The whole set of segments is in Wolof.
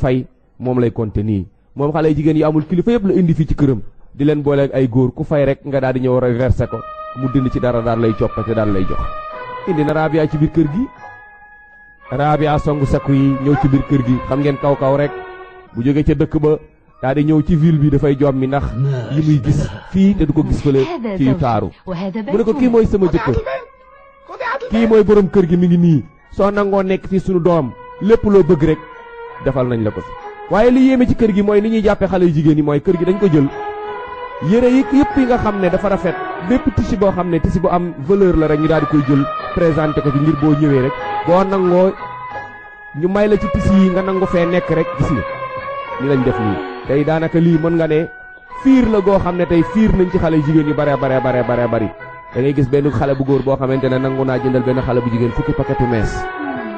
fay moom lay compter nii moom xale jigéen yi amul kilifa yëpp la indi fii ci këram di leen booleeg ay góor ku fay rek nga daal di ñëw reversé ko mu dindi ci dara daal lay coppate daal lay jox indi na Rabia ci biir kër gi Rabia songu sakku yi ñëw ci biir kër gi xam ngeen kaw rek bu jógee ca dëkk ba daal di ñëw ci ville bi dafay jom mi ndax yi muy gis fii te du ko gis fële ci yu taaru mu ne ko kii mooy sama jëkkër kii mooy borom kër gi mi ngi nii soo nangoo nekk fii sunu doom lépp loo bëgg rek defal nañ la ko fi waaye li yéeme ci kër gi mooy ni ñuy jàppee xale yu jigéen yi mooy kër gi dañ ko jël yére yi yëpp yi nga xam ne dafa rafet bépp tissu boo xam ne tissu bu am valeur la rek ñu daal di koy jël présenté ko ci ngir boo ñëwee rek boo nangoo ñu may la ci tissu yi nga nangu fee nekk rek gis nga ni lañ def nii tey daanaka lii mën nga ne fiir la goo xam ne tey fiir nañ ci xale yu jigéen yu bare bari da ngay gis benn xale bu góor boo xamante ne nangu naa jëndal benn xale bu jigéen fukki paquetu mees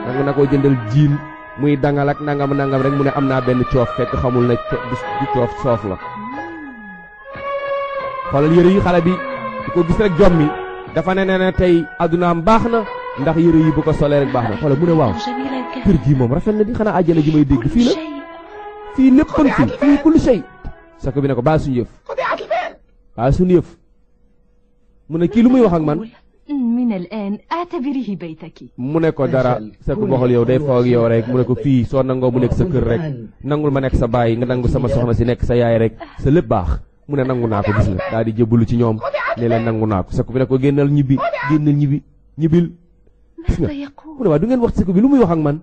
nangu na koo jëndal jiin muy dangal ak nangam rek mu ne am naa benn coof fekk xamul na du coof soof la xoolal yëre yi xale bi di ko gis rek jommi dafa ne tey addunaam baax na ndax yëre yi bu ko solee rek baax na xoolal mu ne waaw kër gi moom rafet na di xanaa àjjana ji may dégg fii la fii lépp fii kulli shay sako bi ne ko baal suñu yëf mu ne kii lu muy wax ak man mu ne ko dara sako waxal yow day foog yow rek mu ne ko fii soo nangoo mu nekk sa kër rek nangul ma nekk sa baay nga nangu sama soxna si nekk sa yaay rek sa lépp baax mu ne nangu naa ko gis nga daal di jébbalu ci ñoom ne leen nangu naa ko sako bi ne ko génnal ñibbil gis nga mu ne waa du ngeen wax sako bi lu muy wax ak man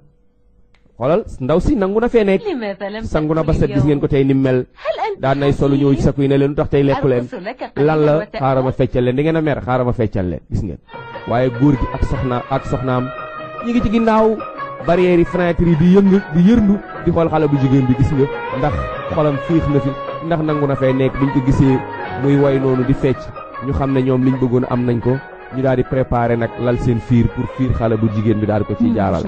xoolal ndaw si nangu na fee nekk sangu na ba set gis ngeen ko tey ni mel daan nay solu ñëw ci sakku yi ne leen lu tax tey lekku leen lan la xaaral ma feccal leen da ngeen a mer xaaral ma feccal leen gis ngeen waaye góor gi ak soxnaam ñi ngi ci ginnaaw barrière yi fenêtre yi di yërndu di xool xale bu jigéen bi gis nga ndax xolam fiix na fi ndax nangu na fee nekk biñ ko gisee muy woy noonu di fecc ñu xam ne ñoom liñ bëggoon am nañ ko ñu daal di préparer nag lal seen fiir pour fiir xale bu jigéen bi daal di ko ciy jaaral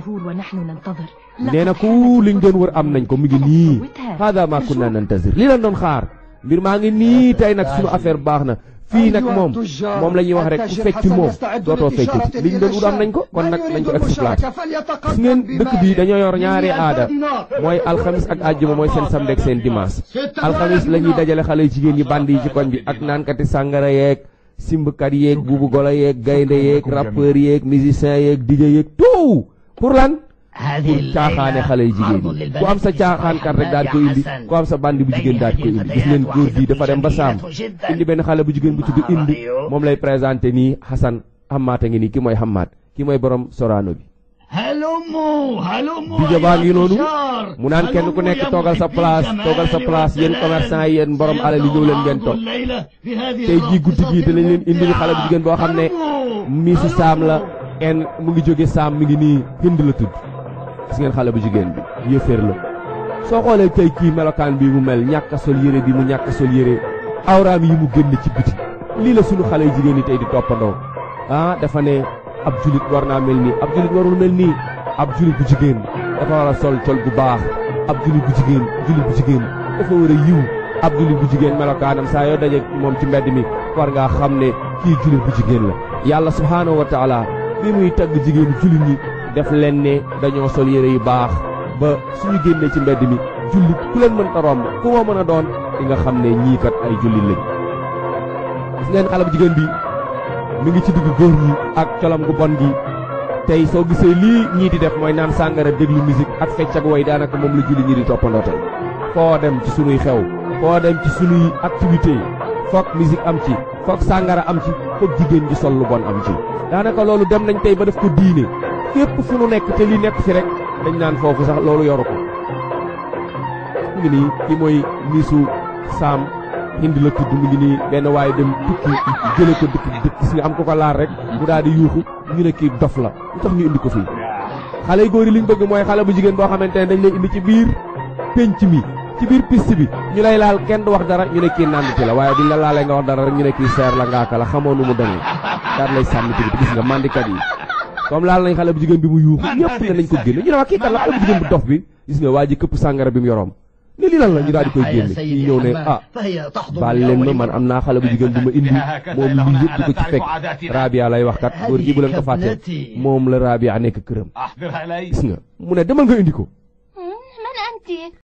nee na ku liñ doon wër am nañ ko mu ngi nii hada ma kunna nantazir li lañ doon xaar mbir maa ngi nii tey nag suñu affaire baax na fii nag moom la ñuy wax rek ku feccul moom dootoo feccati liñ doon wër am nañ ko kon nag nañ ko exploité gis ngeen dëkk bi dañoo yor ñaari aada mooy alxamis ak àjjuma mooy seen samedi ak seen dimanche alxamis la ñuy dajale xale yu jigéen yi bandi yi ci koñ bi ak naankati sàngara yeeg simbkat yeeg buubu golo yeeg gaynde yeeg rappeur yeeg musicien yeeg DJ yeeg tout pour lan pour caaxaane xale yu jigéen yi ku am sa caaxaankat rek daal di ko indi ku am sa bandi bu jigéen daal di ko indi gis ngeen góor gi dafa dem ba saam indi benn xale bu jigéen bu tudd indi moom lay présenté nii Hassan Hammaat a ngi nii ki mooy Hammaat ki mooy borom Sorano bi DJ baa ngi noonu mu naan kenn ku nekk toogal sa place yéen commerçant yi yéen borom alal yi ñëw leen ngeen toog tey jii guddi gii dinañ leen indil xale bu jigéen boo xam ne miisi saam la en mu ngi jóge saam mi ngi nii Hind la tudd gis ngeen xale bu jigéen bi yëfër la soo xoolee tey kii melokaan bi mu mel ñàkk a sol yére bi mu ñàkk a sol yére awraam yi mu génn ci biti lii la sunu xale yu jigéen yi tey di toppandoo dafa ne ab julit war naa mel nii ab julit warul mel nii ab julit bu jigéen dafa war a sol col bu baax ab julit bu jigéen dafa war a yiw ab julit bu jigéen melokaanam saa yoo daje moom ci mbedd mi war ngaa xam ne kii julit bu jigéen la yàlla subhaanahu wa taala bi muy tagg jigéenu julit ñi def leen ne dañoo sol yére yu baax ba suñu génnee ci mbedd mi jullit ku leen mën ta romb ku ma mën a doon di nga xam ne ñii kat ay jullit lañ gis ngeen xale bu jigéen bi mi ngi ci digg góor ñi ak colam gu bon gi tey soo gisee lii ñii di def mooy naan sàngara déglu musique ak fecc ak way daanaka moom la jullit ñi di toppandoo tey foo dem ci sunuy xew foo dem ci sunuy activité foog musique am ci foog sàngara am ci foog jigéen ji sol lu bon am ci daanaka loolu dem nañ tey ba def ko diine fépp fu nu nekk te li nekk fi rek dañ naan foofu sax loolu yoru ko mu ngi nii ki mooy miisu saam Hind la tudd mu ngi nii benn waaye dem tukki jële ko dëkk gis nga am ko laal rek mu daal di yuuxu ñu ne kii dof la lu tax ñu indi ko fii xale yu góor yi liñ bëgg mooy xale bu jigéen boo xamante ne dañ lay indi ci biir penc mi ci biir piste bi ñu lay laal kenn du wax dara ñu ne kii nànditi la waaye duñ la laalee nga wax dara rek ñu ne kii seer la ngaaka la xamoo nu mu demee daal lay sànni ci gis nga mandikat yi comme laal nañ xale bu jigéen bi mu yuuxu ñëpp ne nañ ko génne ñu ne waa kii kat la xale bu jigéen bu dof bi gis nga waa ji këpp sàngara bi mu yoroom ne lii lan la ñu daal di koy génne ñi ñëw ne baal leen ma man am naa xale bu jigéen bu ma indi moom lii yëpp di ko ci fekk Rabia lay wax kat góor gi bu leen ko fàtte moom la Rabia nekk këram gis nga mu ne demal nga indi ko ci